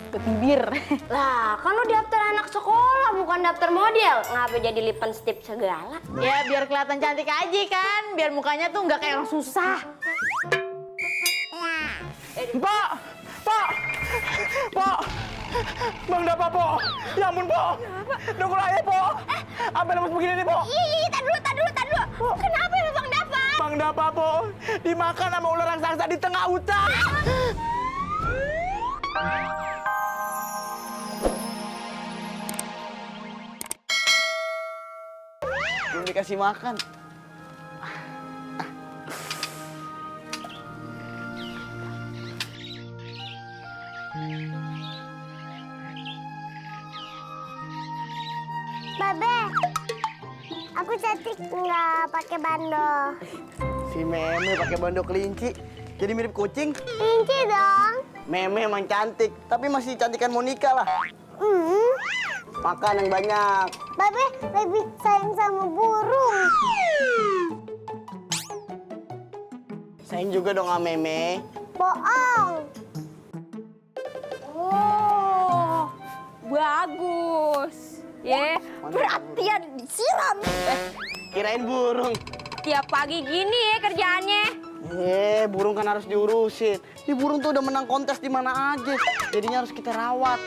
Ikut bibir. Lah, kan lu daftar anak sekolah, bukan daftar model. Ngapa jadi lipstick segala? Ya biar kelihatan cantik aja kan, biar mukanya tuh nggak kayak orang susah. Pak! Pak! Pak! Bang Dapa, Po! Ya ampun, Po! Dukul ayah, Po! Apa lemes begini nih, Po? Ih, tar dulu. Kenapa ya Bang Dapa? Bang Dapa, Po! Dimakan sama ular raksasa di tengah hutan! Belum dikasih makan. Babe, aku cantik nggak pakai bando? Si Meme pakai bando kelinci. Jadi mirip kucing. Kelinci dong. Meme emang cantik, tapi masih cantikan Monica lah. Makan yang banyak. Babe lebih sayang sama burung. Sayang juga dong sama Meme. Bohong. Oh, bagus. Ya, perhatian disiram. Kirain burung. Tiap pagi gini ya kerjaannya. Burung kan harus diurusin. Ini burung tuh udah menang kontes di mana aja. Jadinya harus kita rawat.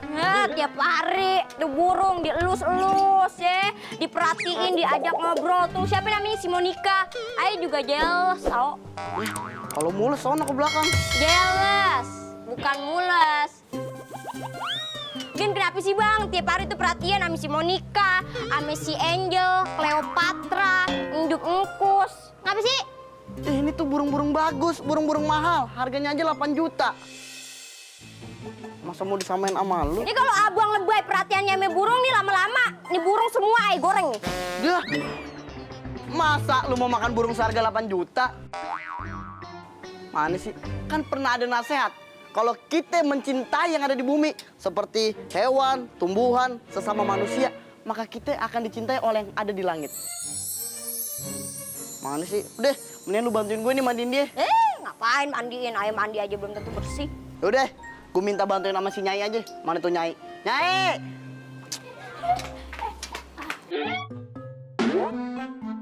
Nah, tiap hari tuh burung dielus-elus ya, diperhatiin, diajak ngobrol tuh. Siapa namanya si Monica? Ayo juga jealous, tau? Kalau mules sono ke belakang. Jealous, bukan mules. Gen, kenapa sih Bang? Tiap hari tuh perhatian sama si Monica, sama si Angel, Cleopatra, Nduk Engkus. Ngapa sih? Ini tuh burung-burung bagus, burung-burung mahal. Harganya aja 8 juta. Masa mau disamain sama lu? Ini kalau abang lebay perhatiannya sama burung nih lama-lama, nih burung semua ay goreng nih. Dah. Masa lu mau makan burung seharga 8 juta? Mana sih? Kan pernah ada nasihat. Kalau kita mencintai yang ada di bumi, seperti hewan, tumbuhan, sesama manusia, maka kita akan dicintai oleh yang ada di langit. Mana sih? Udah, mending lu bantuin gue nih mandiin dia. Ngapain mandiin? Ayo mandi aja belum tentu bersih. Udah, gue minta bantuin sama si Nyai aja. Mana tuh Nyai? Nyai!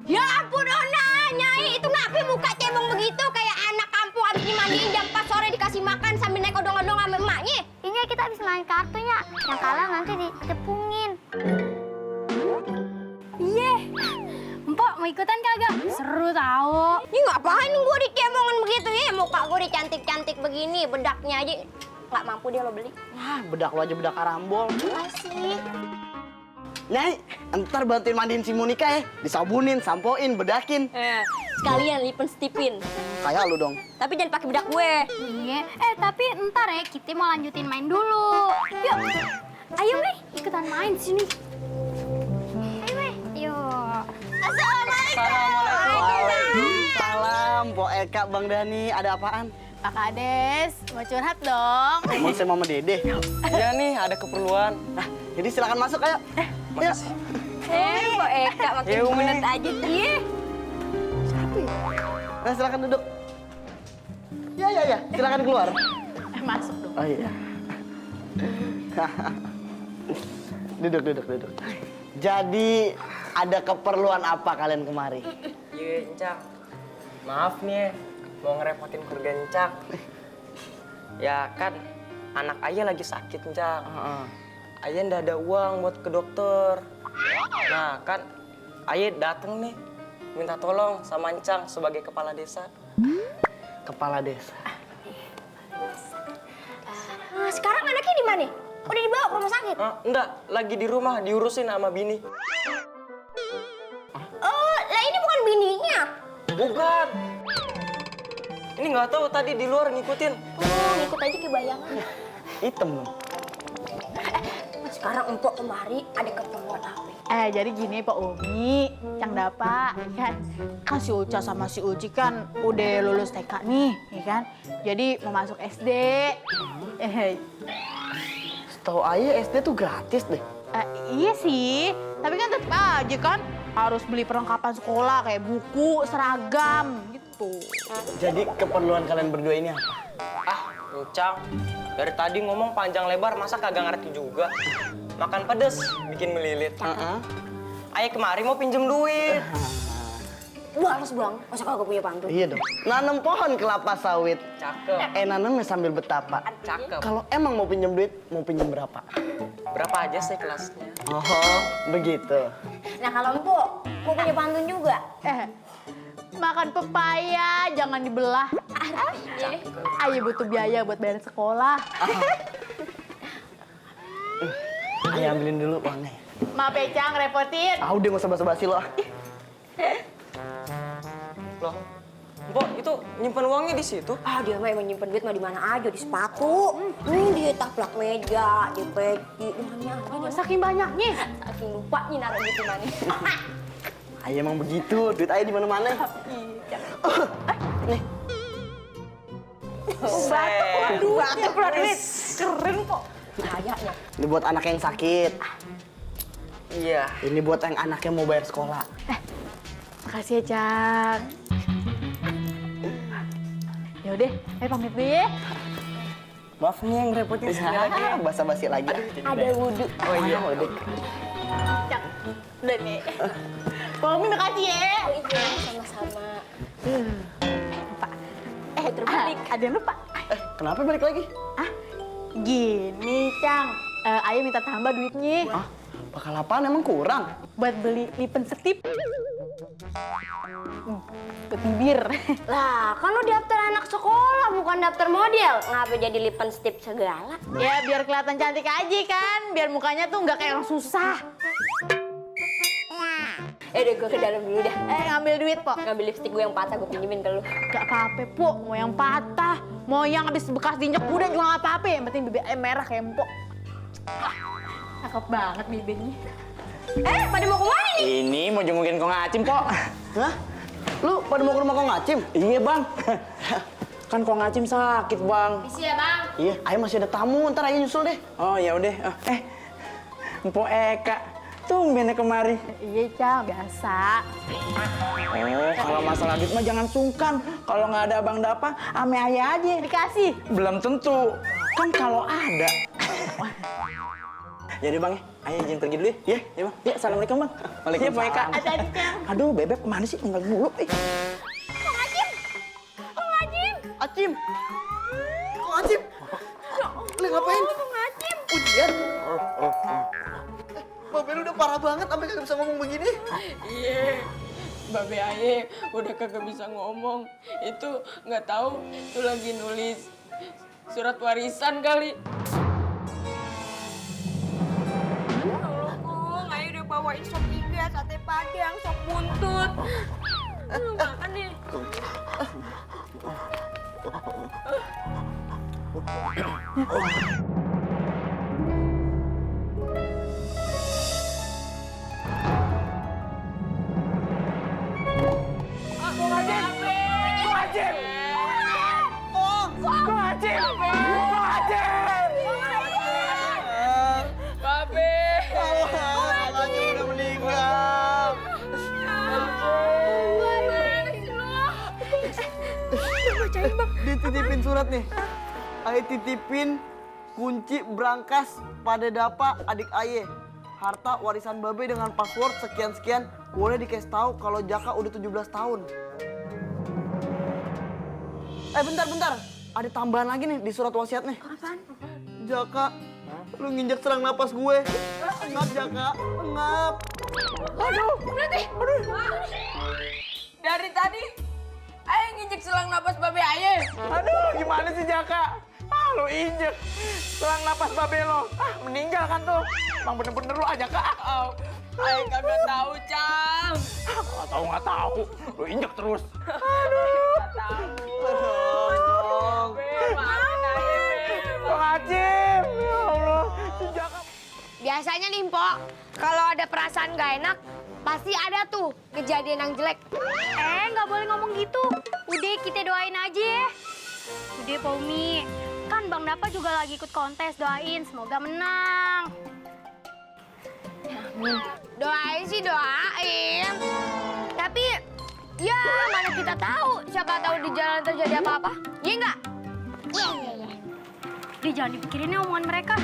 Ya ampun, Ona, Nyai, itu ngapain muka cebong begitu kayak anak kampung habis dimandiin jam 4 sore dikasih makan sambil naik odong-odong sama emaknya. Ini kita habis main kartunya. Yang kalah nanti ditepungin. Iya. Mpok mau ikutan kagak? Seru tau. Ini ngapain gue dicebongin begitu ya? Muka gue dicantik-cantik begini, bedaknya aja nggak mampu dia lo beli. Wah, bedak lu aja bedak karambol. Asik. Nyai, ntar bantuin mandiin si Monica ya. Disabunin, sampoin, bedakin. Sekalian lipstipin. Kayak lu dong. Tapi jangan pakai bedak gue. Iya. Tapi ntar ya kita mau lanjutin main dulu. Yuk. Ayo Mei, ikutan main sini. Ayo Mei. Yuk. Waalaikumsalam. Po Eka, Bang Dani, ada apaan? Pak Kades, mau curhat dong. Mau saya Mama Dede. Iya nih, ada keperluan. Nah, jadi silakan masuk ayo. Makasih. Kok Eka makin Ya, Umi. bulet aja dia. Siapa ya? Nah, silakan duduk. Ya, silakan keluar. Masuk dong. Oh iya. Duduk. Jadi, ada keperluan apa kalian kemari? Iya, Encak. Maaf nih, mau ngerepotin keluarga Encak. Ya kan, anak ayah lagi sakit, Encak. Ayah ndak ada uang buat ke dokter. Nah, kan ayah dateng nih, minta tolong sama Encang sebagai kepala desa. Kepala desa. Sekarang anaknya di mana? Udah dibawa ke rumah sakit? Enggak, lagi di rumah diurusin sama bini. Oh, lah ini bukan bininya. Bukan. Ini nggak tahu tadi di luar ngikutin. Oh, ngikut aja ke bayangan. Hitam dong. Sekarang empok kemari ada keperluan apa? Jadi gini Pak Umi, Cang Dapa, kan si Uca sama si Uci kan udah lulus TK nih, ya kan? Jadi mau masuk SD. Setahu ayah SD tuh gratis deh. Iya sih, tapi kan tetap aja kan harus beli perlengkapan sekolah kayak buku, seragam, gitu. tuh. Jadi keperluan kalian berdua ini apa? Ah, Encang. Dari tadi ngomong panjang lebar, masa kagak ngerti juga? Makan pedes, bikin melilit. Ayah kemari mau pinjem duit. Males bang, masa kagak punya pantun? Iya dong. Nanam pohon kelapa sawit. Cakep. Nanamnya sambil betapa. Cakep. Kalau emang mau pinjam duit, mau pinjam berapa? Berapa aja sih kelasnya? Oh, begitu. Nah kalau empuk, mau punya pantun juga? Makan pepaya, jangan dibelah. Ayo butuh biaya buat bayar sekolah. Ayo ambilin dulu uangnya. Maaf ya, Cang, repotin. Ah, udah nggak usah basa-basi lo. Loh, Mbok itu nyimpen uangnya di situ? Ah dia mah emang nyimpen duit mah di mana aja, di sepatu, di taplak meja, di peci, di mana aja. Oh, saking banyaknya. Saking lupa nih naruh duit di mana. Ayo emang begitu, duit ayo di mana-mana. Nih. Waduh, duit. Keren kok. Kayaknya. Ini buat anak yang sakit. Iya. Ini buat yang anaknya mau bayar sekolah. Makasih ya, Cang. Yaudah, ayo pamit dulu ya. Maaf nih yang repotin sekali lagi. Ya, basa-basi lagi. Ada wudhu. Oh iya, udah. Cang, udah nih. Pomi makasih ya. Oh iya, sama-sama. Lupa. Terbalik. Ada yang lupa. Kenapa balik lagi? Gini, Cang. Ayo minta tambah duitnya. Ah, bakal apaan emang kurang? Buat beli lipen setip. Buat bibir. Lah, kan lu daftar anak sekolah, bukan daftar model. Ngapa jadi lipen stip segala? Ya biar kelihatan cantik aja kan. Biar mukanya tuh nggak kayak orang susah. Udah gue ke dalam dulu dah. Ngambil duit, Po. Ngambil lipstick gue yang patah, gue pinjemin ke lu. Gak apa-apa, Po. Mau yang patah, mau yang habis bekas diinjek kuda juga gak apa-apa. Yang penting bibirnya merah kayak empok. Cakep banget bibirnya. Pada mau kemana nih? Ini mau jengukin Kong Acim, Pok. Hah? Lu pada mau ke rumah Kong Acim? Iya, Bang. Kan Kong Acim sakit, Bang. Isi ya, Bang. Iya, ayo masih ada tamu, ntar ayo nyusul deh. Oh, ya udah. Mpok Eka. Tumben kemari. Iya, Cang. Biasa. Oh, kalau masalah duit mah jangan sungkan. Kalau nggak ada Abang Dapa, ame ayah aja. Dikasih. Belum tentu. Kan kalau ada. Jadi Bang, ayo izin pergi dulu ya. Iya, Bang. Ya, assalamualaikum, Bang. Waalaikumsalam. Mpok Eka. Hati-hati, Cang. Aduh, Bebek kemana sih? Tinggal mulu. Acim! Kong Acim! Lu ngapain? Kong Acim! Ujian? Babe lu udah parah banget sampai kagak bisa ngomong begini. Iya, Babe Aye udah kagak bisa ngomong. Itu nggak tahu itu lagi nulis surat warisan kali. Ya Allah, Kong, Aye udah bawain sop iga, sate padang, sop buntut. Lu makan nih. Babe. Kong Acim udah meninggal. Dititipin surat nih. Ayo titipin kunci brankas pada Dapa adik Aye. Harta warisan Babe dengan password sekian-sekian. Boleh dikasih tahu kalau Jaka udah 17 tahun. Bentar. Ada tambahan lagi nih di surat wasiat nih. Apaan? Jaka, lu nginjek serang napas gue. Engap, Jaka. Engap. Dari tadi Aye nginjek selang napas Babe Aye. Aduh, gimana sih Jaka? Lu injek. Selang napas Babe lo. Meninggal kan tuh. Emang bener-bener lu aja, Kak. Aye kagak tahu, Cang. Nggak tahu. Lu injek terus. Nggak tahu. Maafin Aye, Kong Acim. Ya Allah. Si Jaka. Biasanya nih, Mpok, kalau ada perasaan gak enak, pasti ada tuh kejadian yang jelek. Nggak boleh ngomong gitu. Udah, kita doain aja ya. Udah, Pomi. Kan Bang Dapa juga lagi ikut kontes, doain. Semoga menang. Doain sih doain. Tapi Ya, mana kita tahu. Siapa tahu di jalan terjadi apa-apa. Iya nggak? Iya, iya, iya. Di jangan dipikirin ya omongan mereka.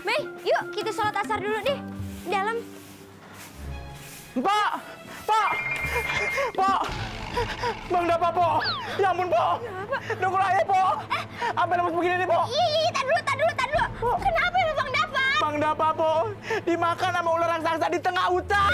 Mei, yuk kita sholat asar dulu deh. Di dalam. Pak! Pak! Pak! Bang Dapa, Po! Ya ampun, Po! Dukul ayah, Po! Apa lemes begini nih, Po? Iya, tak dulu. Kenapa ya Bang Dapa? Bang Dapa, Po! Dimakan sama ular raksasa di tengah hutan!